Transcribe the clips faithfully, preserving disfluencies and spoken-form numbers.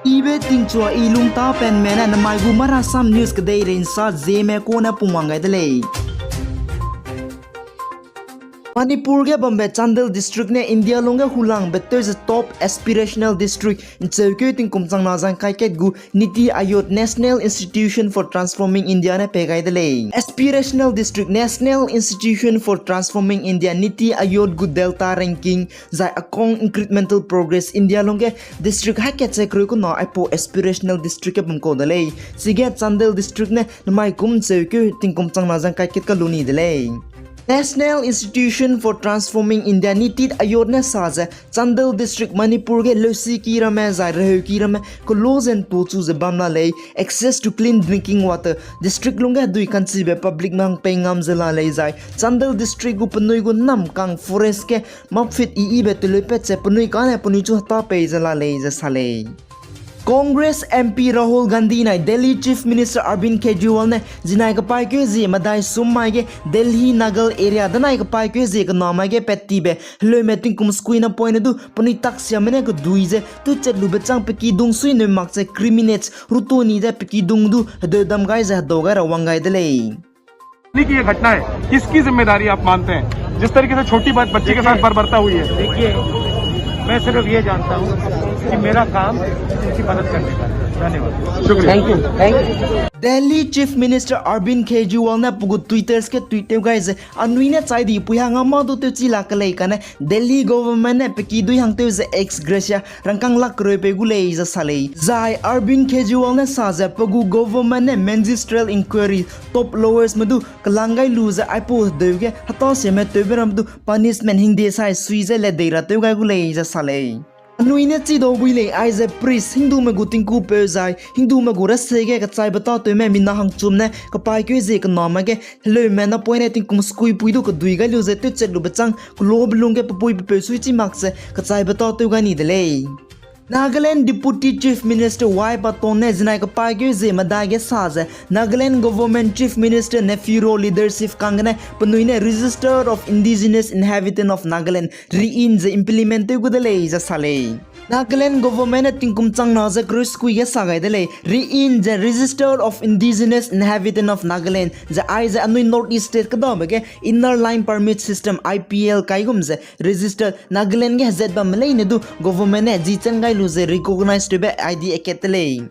Ibe tingchua i lungtapenme ne namai gu Marasam News kedeirei nsa Zeme kune pungwang gai de lei. Manipur ge bambe Chandel District ne India lungge hulangbe tew ze top aspirational district ncheukeu tingkum changna zangkai kat gu Niti Aayog, National Institution for Transforming India ne pei gai de lei. Aspirational district, National Institution for Transforming India, Niti Aayog gu Delta ranking, zai akong Incremental Progress India lungge district hakat ze kereu kena aipau aspirational district ge bam kau de lei. Chige Chandel District ne namai kum ncheukeu tingkum changna zangkai kat ka lu ni de lei. National Institution for Transforming India, Niti Aayog ne sa ze, Chandel District Manipur ge leusiki ramme zai reheuki ramme kelo ze ntu chu ze bam la lei, access to clean drinking water, district lungge hedui kanchibe public mang pei ngam ze la lei zai, Chandel District gu penui gu namkang forest ge mapfit i ibe teleupat ze penui kane penui chu heta pei ze la lei ze sa lei. Congress M P Rahul Gandhi nai Delhi Chief Minister Arvind Kejriwal ne zinai kapaîkeu zie medai sum mai ge Delhi Nagar area danai kapaîkeu zie kena mai ge pattibe heleume tingkum sukui napoine du penui taksiame ne kedui ze tewchat lube châng pe kidung sui neu mak ze criminates rutu ni ze pe kidung du hedeu dam gai ze hedau gai ra wang gai de lei. कि ये घटना है, किसकी जिम्मेदारी आप मानते हैं, जिस तरीके से छोटी बात बच्ची के साथ बर्बरता हुई है? देखिए, मैं सिर्फ ये जानता हूँ कि मेरा काम उनकी मदद करने का है। धन्यवाद। शुक्रिया। Thank you, thank you. Delhi Chief Minister Arvind Kejriwal ne pe gu Twitter ge tweet tew gai ze, anui ne chai di pui hang a mâ du tewchi la kelei kane Delhi government ne pe kidui hang tew ze ex gratia rangkâng lak kereu pei gu lei ze sa lei. Zai Arvind Kejriwal ne sa ze pe gu government ne magisterial inquiry, top lowers me du kelang gai lu ze aipau hedeu ge hetasiame tewbe ram du punishment hingde sai sui ze ledei ra tew gai gu lei ze sa lei. Anui ne chidau bui lei aize priest Hindume gu tingkupeu zai Hindume gu rasei ge kechaibe tâtewme mina hangchum ne kapaîkeu zie kename ge heleume napoine tingkum sukui pui du kedui gai lu ze tewchat lube châng kelobe lung ge pe pui pe peu sui chi mak ze kechaibe tâtew gai ni de lei. Nagaland Deputy Chief Minister Y Patton ne zinai kapaîkeu zie medai ge sa ze Nagaland Government Chief Minister Neiphiu Rio leadership kang gene penui ne Register of Indigenous Inhabitant of Nagaland, RIIN ze implement tew gu de lei ze sa lei. Nagaland government ne tingkum changna ze kereu sukui ge sa gai de lei, RIIN ze Register of Indigenous Inhabitant of Nagaland ze aize anui North East state kedabe ge Inner Line Permit System, I P L, kaigum ze register Nagaland ge hezat bamme leine du government ne ji chen gai lu ze recognize tewbe I D akat de lei.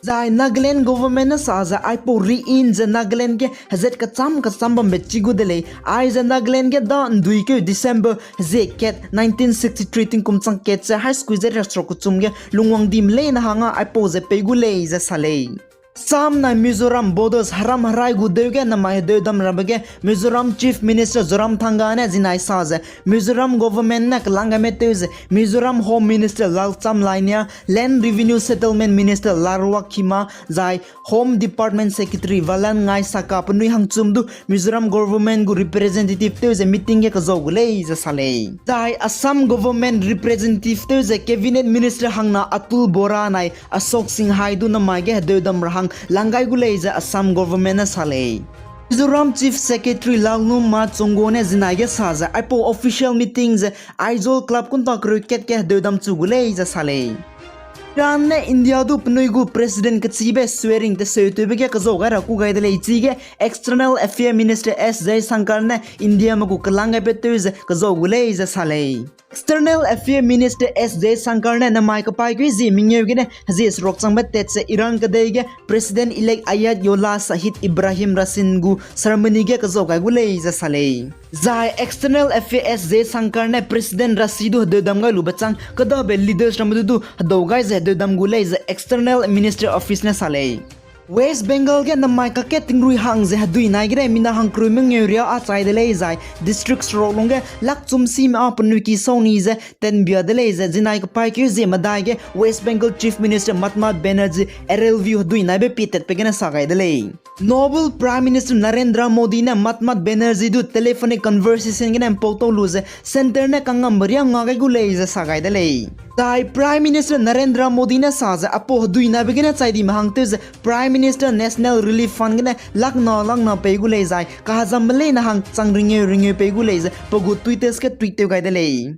Zai Nagaland government ne sa ze aipau RIIN ze Nagaland ge hezat kecham kecham bambe chi gu de lei, aize Nagaland ge da nduikeu December hezie kat nineteen sixty-three tingkum chang kat ze hai sukui ze riakseruk kechum ge lungwang dime leine hangge aipau ze pei gu lei ze sa lei. Assam nai Mizoram borders heram herai gu deu ge namai hedeu dam rabe ge Mizoram Chief Minister Zoramthanga ne zinai sa ze Mizoram government ne kelang gaime tew ze Mizoram Home Minister Lalchamlaina, Land Revenue Settlement Minister Larwakhima, zai Home Department Secretary Valan Ngai Saka penui hangchum du Mizoram government gu representative tew ze meeting ge kezau gu lei ze sa lei. Zai Assam government representative tew ze Cabinet Minister hangna Atul Bora nai Ashok Singhai du namai ge hedeu dam ra hang lang gai gu lei ze Assam government ne sa lei. Mizoram Chief Secretary Lalnuanma Chongo ne zinai ge sa ze aipau official meeting ze Aizawl Club kunta kereu kat ge hedeu dam chu gu lei ze sa lei. Iran ne India du penui gu president kechibe swearing teseutewbe ge kezau gai ra kû gai de lei, chige External Affair Minister S Jaishankar ne Indiame gu kelang gaibe tew ze kezau gu lei ze sa lei. External Affair Minister S Jaishankar ne namai kapaîkeu zie mengeu gene hezie seruk changbe tat ze Iran kedei ge President-elect Ayatollah Said Ibrahim Raisi gu ceremony ge kezau gai gu lei ze sa lei. Zai External Affair S Jaishankar ne President Raisi du hedeu dam gai lube châng kedabe leaders ramme du du hedau gai ze hedeu dam gu lei ze External Minister Office ne sa lei. West Bengal ge namai kakat tingrui hang ze hedui nai gene mina hangkereu mengeu riâ â chai de lei zai district seruk lungge lakchum sime â penui ki sau ni ze tenbia de lei ze zinai kapaîkeu zie medai ge West Bengal Chief Minister Mamata Banerjee R L V hedui naibe pie tatbe gene sa gai de lei. Noble Prime Minister Narendra Modi ne Mamata Banerjee du telephonic conversation gene mpau tau lu ze centre ne kangambe riâ nga gai gu lei ze sa gai de lei. Zai Prime Minister Narendra Modi ne sa ze aipau hedui naibe gene chai dime hang tew ze Prime Minister National Relief Fund gene lakna lakna pei gu lei zai kahezambe leine hang chang ringeu ringeu pei gu lei ze pe gu Twitter ge tweet tew gai de lei.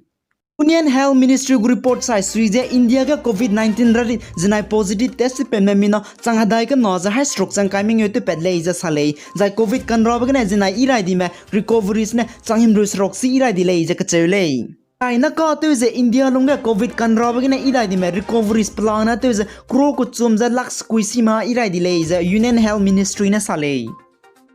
Union Health Ministry gu report sai sui ze India ge covid nineteen rarit zinai positive test tewpatme mina chang hedai kena ze haî seruk chang kai mengeu tewpat lei ze sa lei. Zai covid kanrabe gene zinai irai dime recoveries ne chang himreu seruk si irai di lei ze kacheu lei. Ai naka tew ze India lungge covid kanrabe gene irai dime recoveries pelane tew ze crore kechum ze lakh sekui sima irai di lei ze Union Health Ministry ne sa lei.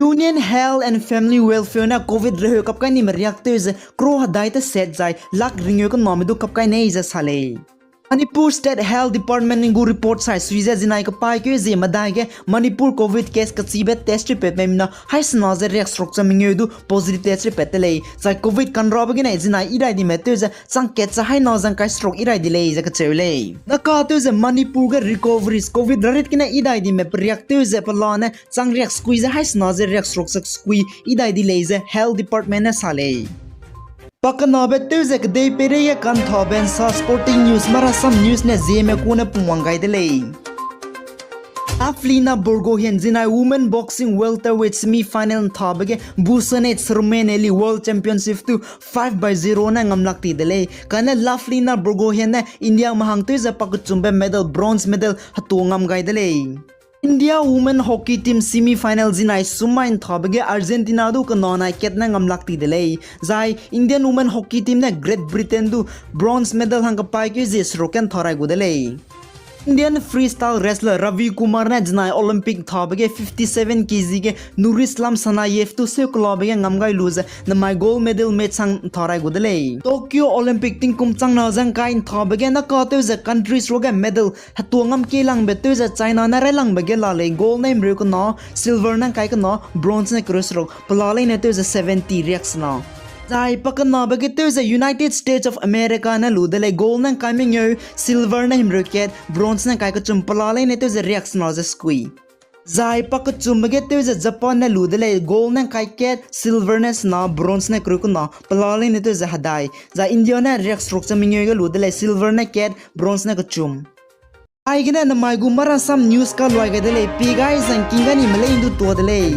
Union Health and Family Welfare ne covid reheu kap kai nime riak tew ze crore hedai teset zai lakh ringeu kename du kap kai nei ze sa lei. Manipur State Health Department gu report sai sui ze zinai kepaîkeu zie medai ge Manipur covid case kachibe test tewpatme mina haîsena ze riak seruk chang mengeu du positive test tewpat de lei. Zai covid kanrabe gene zinai irai dime tew ze chang kat ze haîna zang kai seruk irai di lei ze kacheu lei. Naka tew ze Manipur ge recoveries covid rarit gene irai dime periak tew ze pelane chang riak sekui ze haîsena ze riak seruk chang sekui irai di lei ze Health Department ne sa lei. Pakenabe tew ze kedei peireige kanthabe nsa sporting news marasam news ne zieme kune pungwang gai de lei. Pavlina Borgohain zinai women boxing welterweight semi final nthabe ge Busenets Romanelli World Championship tu five by zero ne ngamlak ti de lei. Kane Pavlina Borgohain ne India mahang tew ze pakechumbe medal bronze medal hetu ngam gai de lei. India women hockey team semi final zinai sumai nthabe ge Argentina du kena nai kat ne ngamlak ti de lei. Zai Indian women hockey team ne Great Britain du bronze medal hang kepaîkeu zie seruk ken tharai gu de lei. Indian freestyle wrestler Ravi Kumar ne zinai Olympic nthabe ge fifty seven kg ge Nurislam Sanayev tu seu kelabe ge ngam gai lu ze namai gold medal match hang ntharai gu de lei. Tokyo Olympic tingkum changna zangkai nthabe ge naka tew ze countries ruage medal hetu ngam kelangbe tew ze China ne railangbe ge la lei gold ne himreu kena, silver ne kai kena, bronze ne kereu seruk, pela leine tew ze seventy riak sena. Zai pakenabe ge tew ze United States of America ne lu de lei gold ne kai mengeu, silver ne himreu kat, bronze ne kai kechum, pela leine tew ze riak sena ze sekui. Zai pakechumbe ge tew ze Japan ne lu de lei gold ne kai kat, silver ne sena, bronze ne kereu kena, pela leine tew ze hedai. Zai India ne riak seruk chang mengeu ge lu de lei silver ne kat, bronze ne kechum. Aigene namai gu marasam news kaluai gai de lei, pi gai zangking ga ni melei ndu tua de lei.